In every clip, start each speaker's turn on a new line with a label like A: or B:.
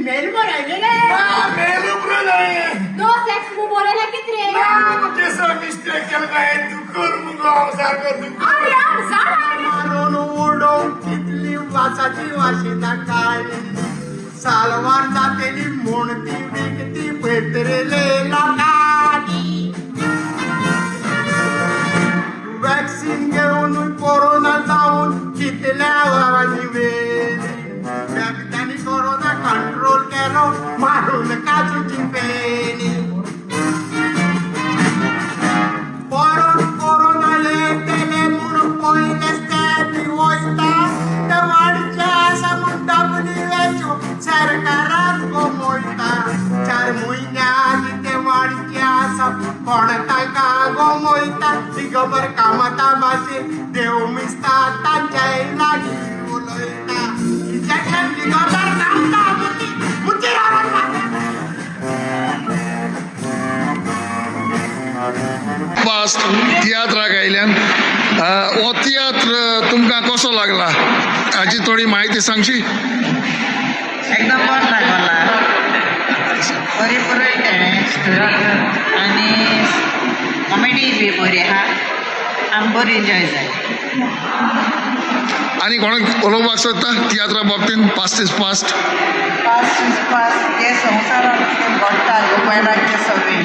A: Mail मरायलेले.
B: Mail उपरांत.
C: दोस x बोलायला किती रे?
B: ना, केसो मिस्टेक केलो काय दुखर मुगो हांव सारको दुखर.
C: अरे हांव जाणा.
A: मारून उडोवंक कितली वासाची वाशिना काडली, सालवार जातेली म्हूण ती विकती पेटरेले लोकांनी. वॅक्सिन घेवन कोरोना जावन कितल्या वरांनी वेली. वखदांनी कोरोना कंट्रोल केलो मारून काजूची पेनी. परत कोरोना येतले म्हूण पयले स्टेप वयता ते वाडचे आसा म्हूण WHO सरकाराक गमयता. 4 म्हयन्या आदीं ते वाडचे आसा कोण तांकां गमयता. ती खबर कामता भाशेन देव मिस्ता तांच्या लागीं उलयता. इंजेक्शन खबर कामता मुती मुती.
D: पास्ट तियात्राक आयल्यान हो तियात्र तुमकां कसो लागला हाची थोडी म्हायती सांगशी.
E: एकदम बरो लागला, बरी बरयली तेणें स्टोरी आनी कॉमेडी बी बरी आहा. आमी बरी एन्जॉय जाय.
D: आनी कोणाक उलोवपाक सोदता तियात्रा बाबतीन? Past is past.
E: Past is past. ते संवसारात कितें घडटा, मोबायलाचे सगळी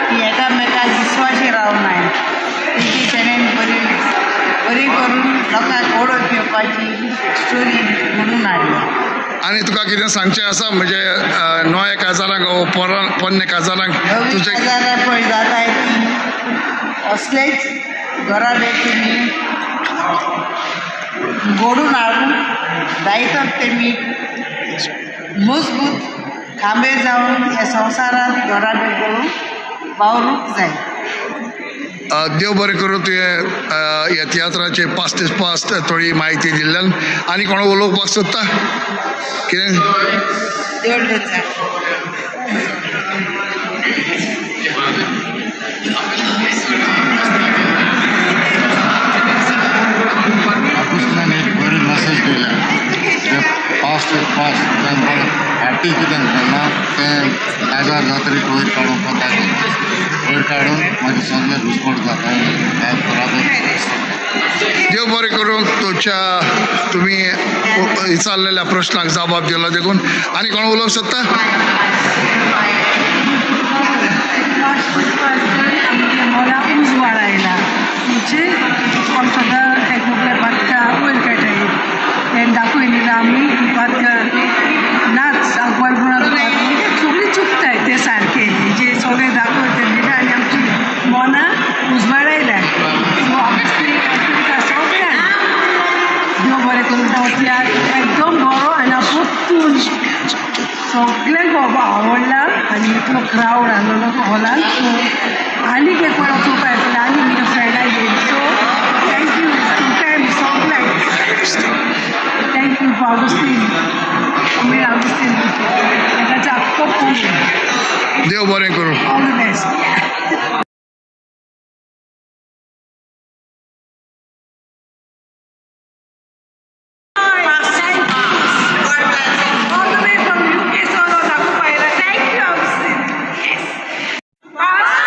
E: ती एकामेकाक विस्वाशी रावनाय, तेजी तेणें बरी बरी करून लोकांक ओडून घेवपाची स्टोरी म्हणून हाडली.
D: आनी तुका कितें सांगचें आसा, म्हणजे नव्या काजारांक वो पोन्ने काजारांक?
E: नवी
D: तुजें
E: काजारां पळय जाताय ती असलेच घराबे तुमी गोडून हाडून दायतात, तेमी मजबूत खांबे जावन ह्या संवसारांत घराबे करून वावरूंक जाय.
D: देव बरें करूं तुवें ह्या तियात्राचे पास्ट is past थोडी म्हायती दिल्ल्यान. आनी कोण उलोवपाक सोदता कितें?
E: देव जाय.
F: ऑफिसल्यान एक बरी मेसेज दिल्या जे पास्ट is past. तें बरें हॅप्पी कितें तेन्ना तें काजार जातरीक वयर काडूंक वता, वयर काडून मागीर सगळें घुसमट जाता आनी बराबर.
D: देव बरें करूं तुमच्या, तुमी विचारलेल्या प्रश्नाक जबाब दिलो देखून. आनी कोण उलोवंक सोदता?
G: आमच्या मनाक उजवाड आयला, म्हणजे कोण सदां एकमुकले पात्या वयर काडटाय तें दाखयलें. आमी पात्या नाच गोंयपणां सगळीं चुकताय ते सारकें जे सगळें दाखयतलें आनी आमची मनां उजवाडायल्या. सो आमकां सगळ्यांक देव बरें करूं. तो तियात्र एकदम बरो आनी परतून सगळ्यांक बाबा आवडला आनी इतलो क्रावड आसलेलो हॉलान. सो आनीक एक वेळ वचोवपा येतलें आनी म्हज्या फ्रेंडाक घेवन. सो thank you तुमकां सगळ्यांक. Thank you for Augustine, अमीर आगुस्तीन, ताचो आख्खो पूर्ण.
D: देव बरें करूं.
G: All the best. All the way from UK, solo दाखोवपा. Thank you, Augustine. Yes.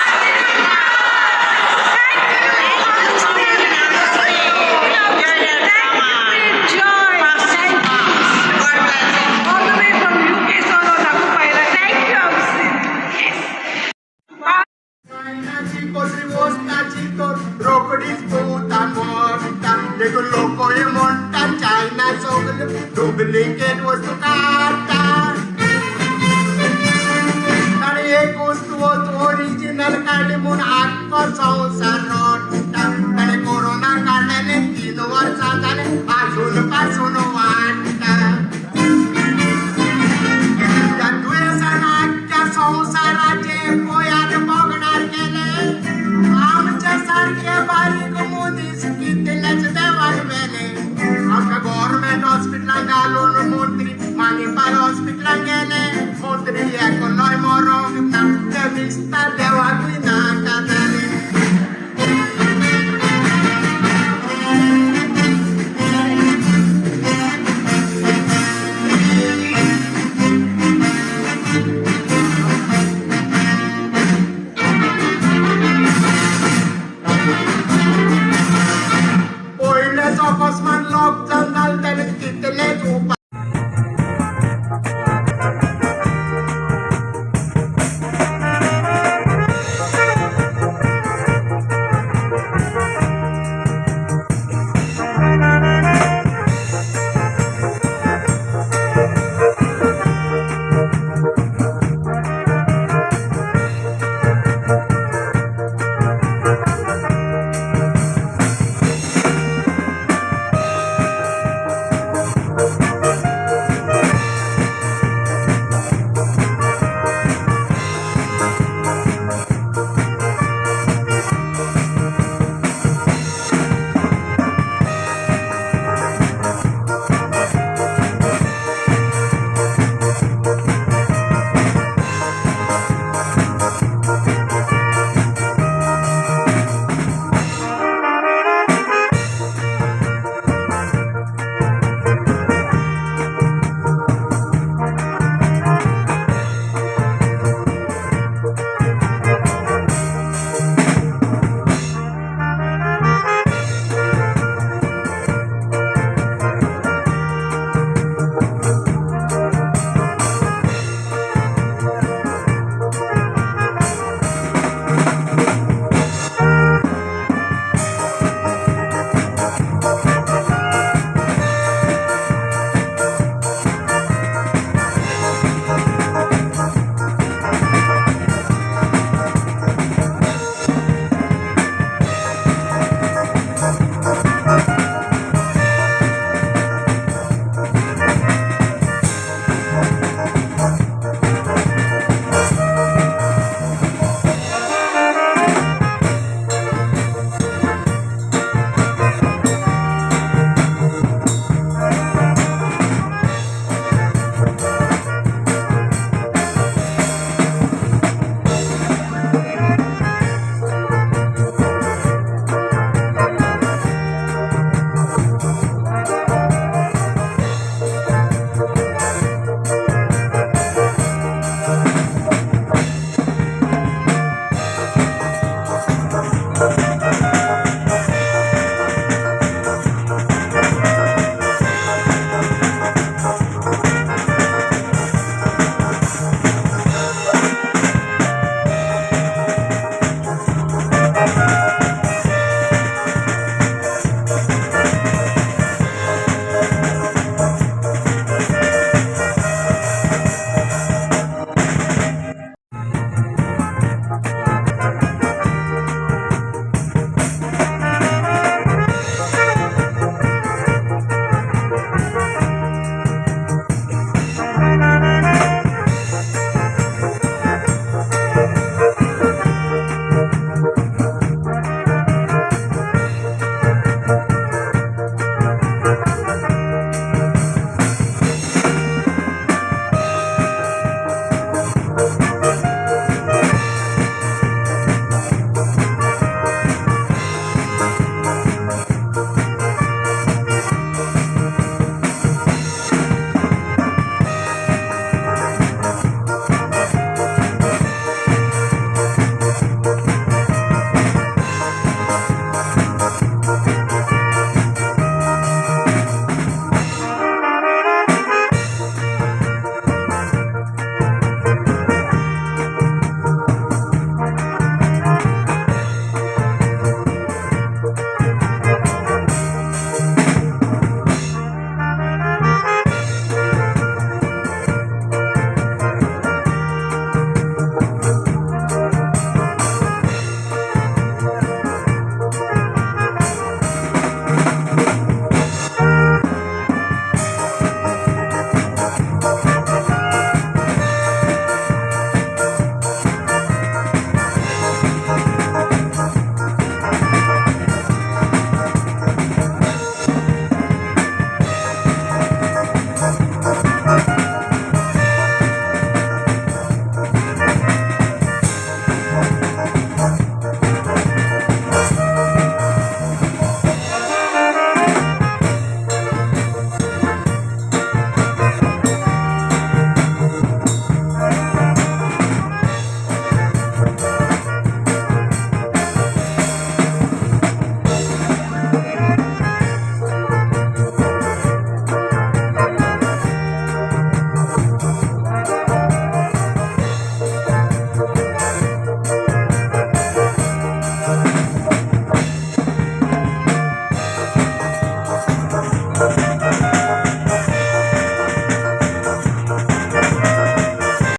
G: Thank you, Augustine. Enjoy. Thank you. All the way from UK, solo दाखोवपा. Thank you, Augustine. Yes.
A: चायनाची कसली वस्ताची तर रोकडीच भोंवता मरता. देखून लोकय म्हणटा चायना सगळे डुप्लिकेट वस्तू काडटा आनी एक वस्तू ओरिजिनल काडली म्हूण आख्खो संवसार रडटा. ताणें कोरोना काडलेले 3 वर्सां जालें, आजून पासून वाडटा. त्या दुयेंसान आख्ख्या संवसाराचे पोयान भोगणार केले. आमच्या सारखे बारीक मनीस कितलेच देवान मेले. आमकां गव्हर्मेंट हॉस्पिटलान घालून मंत्री मानिपाल हॉस्पिटलान गेले. मंत्री एकलोय मरोंक ना, ते दिसता देवाकूय.